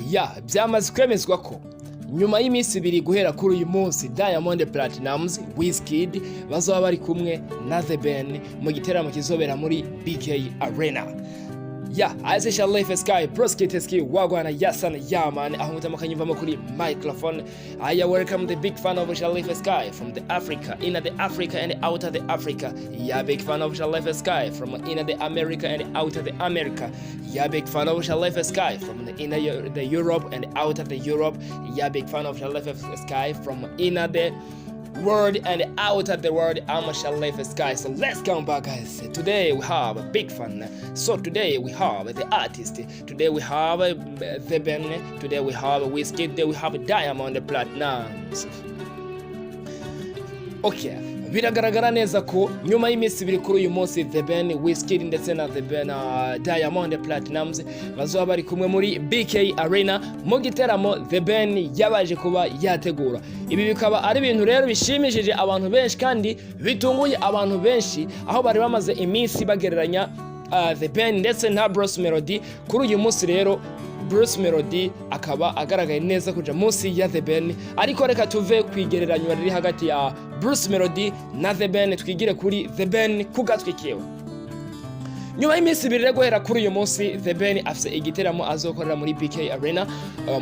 Ya, byamaze kwemezwa ko nyuma y'iminsi 2 guhera kuri uyu munsi, Diamond Platnumz, Wizkid bazaba bari kumwe na The Ben mu giteramo kizobera muri BK Arena. Ya, Aise Shalif Sky Broski wagwana yasana yaman, aho mutama kanyumvamo kuri microphone. I welcome the big fan of Shalif Sky from the Africa, in the Africa and out of the Africa. Yeah, big fan of Shalif Sky from in the America and out of the America. Yeah, big fan of Shalif Sky from the inner the Europe and out of the Europe. Yeah, big fan of Shalif Sky from inner the world and out of the world. I'm Shalif Sky. So let's come back, guys. Today we have a big fun. So today we have the artist. Today we have The Ben. Today we have Wizkid. Today we have Diamond Platnumz. Okay, biragaragara neza ko nyuma y'iminsi 2 kuri uyu munsi, The Ben, Wizkid ndetse na The Ben, Diamond Platnumz bazaba bari kumwe muri BK Arena mu giteramo The Ben yabaje kuba yategura. Ibi bikaba ari ibintu rero bishimishije abantu benshi kandi bitunguye abantu benshi, aho bari bamaze iminsi bagereranya The Ben ndetse na Bruce Melody. Kuri uyu munsi rero Bruce Melody akaba agaragaye neza kuja munsi ya The Ben. Ariko reka tuve kwigereranywa riri hagati ya Bruce Melody na The Ben, twigire kuri The Ben ku gatwi kiwe. Nyuma y'iminsi 2 rero guhera kuri uyu munsi, The Ben afise igiteramo azokorera muri BK Arena.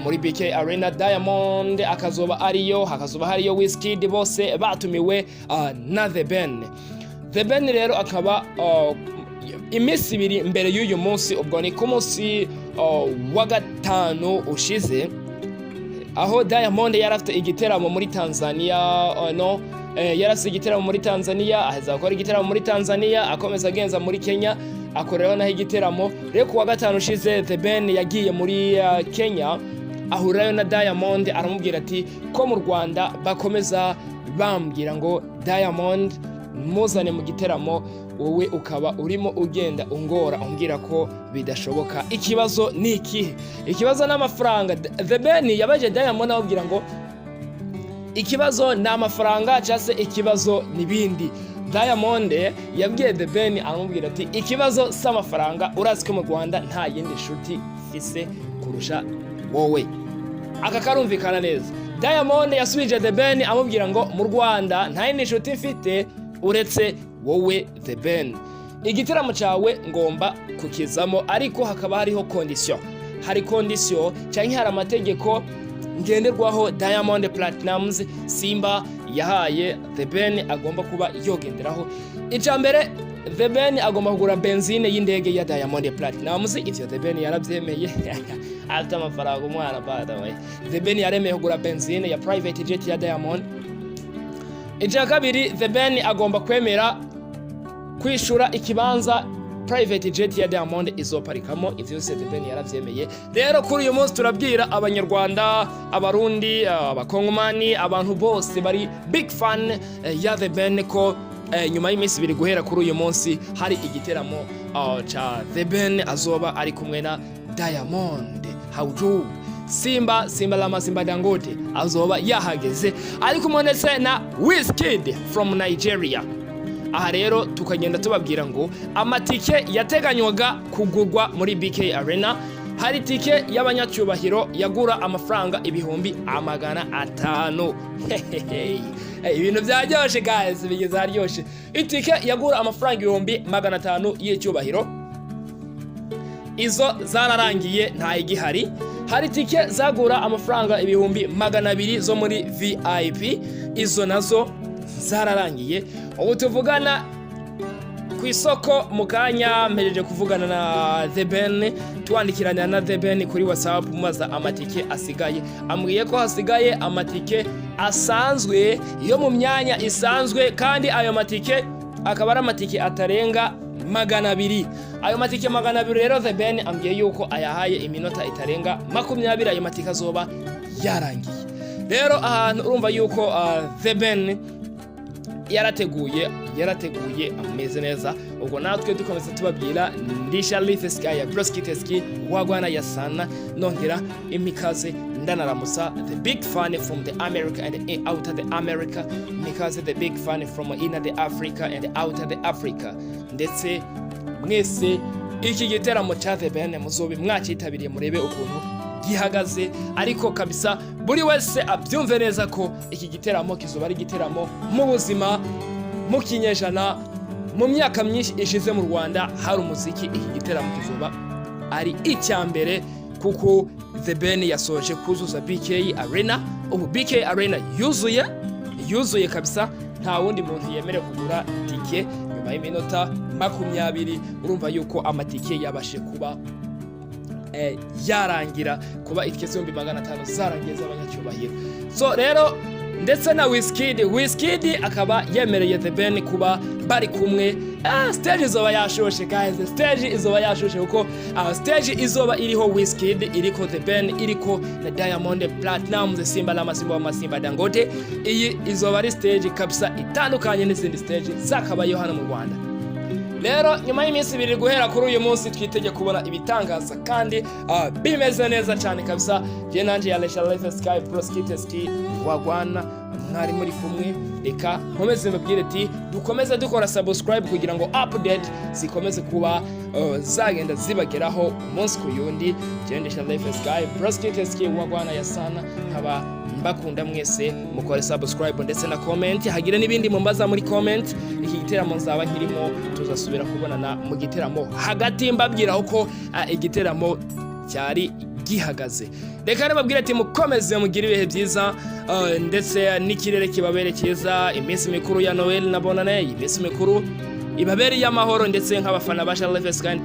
Muri BK Arena Diamond akazoba ariyo, hakazoba hariyo Wizkid, bose batumiwe na The Ben. The Ben rero akaba iminsi 2 mbere y'uyu munsi, ubwo ni ku munsi wa gatanu ushize, aho Diamond yari afite igiteramo muri Tanzania, no yari afite igiteramo muri Tanzania, aheza gukora igiteramo muri Tanzania, akomeza agenza muri Kenya, akoreraho naho igiteramo. Rero ku wa gatanu ushize The Ben yagiye muri Kenya, ahurirayo na Diamond, aramubwira ati: "Ko mu Rwanda bakomeza bambwira ngo Diamond muzane mu giteramo, wowe ukaba urimo ugenda ungora umbwira ko bidashoboka, ikibazo ni ikihe?" Ikibazo ni amafaranga. The Ben yabaje Diamond amubwira ngo ikibazo ni amafaranga cyangwa se ikibazo ni ibindi? Diamond yabwiye The Ben, aramubwira ati: "Ikibazo si amafaranga, urazi ko mu Rwanda nta yindi nshuti mfise kurusha wowe." Aka karumvikana neza. Diamond yasubije The Ben amubwira ngo: "Mu Rwanda nta yindi nshuti mfite uretse wowe The Ben, igitaramo cyawe ngomba kukizamo, ariko hakaba hariho condition, hari condition cyangwa hari amategeko ngenderwaho Diamond Platnumz Simba yahaye The Ben agomba kuba yogenderaho. Icya mbere, The Ben agomba kugura benzine y'indege ya Diamond Platnumz. Ivyo The Ben yarabyemeye, afite amafaranga umwana. By the way, The Ben yaremeye kugura benzine ya private jet ya Diamond. Icya kabiri, The Ben agomba kwemera kwishura ikibanza private jet ya Diamond izoparikamo. Ivyo byose The Ben yaravyemeye. Rero kuri uyu munsi turabwira Abanyarwanda, Abarundi, Abakongomani, abantu bose bari big fan ya The Ben ko nyuma y'iminsi 2 guhera kuri uyu munsi hari igiteramo ca The Ben azoba ari kumwe na Diamond Hauju Simba, Simba Lama, Simba Dangote, azoba yahageze ari kumwe ndetse na Wizkid from Nigeria. Aha rero tukagenda tubabwira ngo amatike yateganywaga kugurwa muri BK Arena, hari tike y'abanyacyubahiro yagura amafaranga 500,000. Hehehe. Ibintu byaryoshe guys, bigeze aharyoshe. Itike yagura amafaranga 500,000 y'icyubahiro, izo zararangiye, nta igihari. Hari tike zagura amafaranga 200,000 zo muri VIP, izo nazo zararangiye. Ubu tuvugana ku isoko, mu kanya mpejeje kuvugana na The Ben, twandikirana na The Ben kuri WhatsApp, mubaza amatike asigaye, ambwiye ko hasigaye amatike asanzwe yo mu myanya isanzwe, kandi ayo matike akaba ari amatike atarenga 200. Ayo matike 200 rero, The Ben ambwiye yuko ayahaye iminota itarenga 20, ayo matike azoba yarangiye. Rero ahantu urumva yuko The Ben yarateguye ameze neza. Ubwo natwe dukomeza tubabwira, ndisha Life Sky ya Broski Teski wagwana ya sana, nongera imikaze, ndanaramutsa the big fan from the America and out of the America, imikaze the big fan from in the Africa and out of the Africa. Ndetse mwese iki giteramo cya The Ben muzobe mwacitabiriye, murebe ukuntu gihagaze. Ariko kabisa buri wese abyumve neza ko iki giteramo kizoba ari igiteramo mu buzima, mu kinyejana, mu myaka myinshi ishize mu Rwanda hari umuziki, iki giteramo kizoba ari icya mbere, kuko The Ben yasoje kuzuza BK Arena. Ubu BK Arena yuzuye, yuzuye kabisa. Nta wundi muntu yemerewe kugura tike nyuma y'iminota 20. Urumva yuko amatike yabashe kuba yarangira, kuba itike 500,000 zarangiye z'abanyacyubahiro. So rero ndetse na Wizkid, Wizkid akaba yemereye The Ben kuba bari kumwe. Stage izoba yashoshe guys, stage izoba yashoshe, kuko stage izoba iriho Wizkid, iriko The Ben, iriko na Diamond Platnumz, Simba la Masimba wa Masimba Dangote. Iyi izoba ari stage kabisa itandukanye n'izindi stage zakabayeho hano mu Rwanda. Rero nyuma y'iminsi 2 guhera kuri uyu munsi, twitege kubona ibitangaza kandi bimeze neza cyane kabisa. Je nanje ya Lesha Life Sky Proskite Ski wagwana mwari muri kumwe. Reka nkomeze mbabwire ati dukomeze dukora subscribe kugira ngo update zikomeze kuba zagenda zibageraho umunsi ku yundi. Gendesha Life Sky Proskite Ski wagwana ya sana, nkaba mbakunda mwese. Mukore subscribe ndetse na comment, hagire n'ibindi mumbaza muri comment. Iki giteramo nzaba nkirimo, tuzasubira kubonana mu giteramo hagati mbabwira uko igiteramo cyari gihagaze. Reka nababwire ati mukomeze mugire ibihe byiza, ndetse n'ikirere kibabere cyiza. Iminsi mikuru ya Noel na Bonane, iminsi mikuru ibabere iy'amahoro, ndetse nk'abafana ba Life Sky.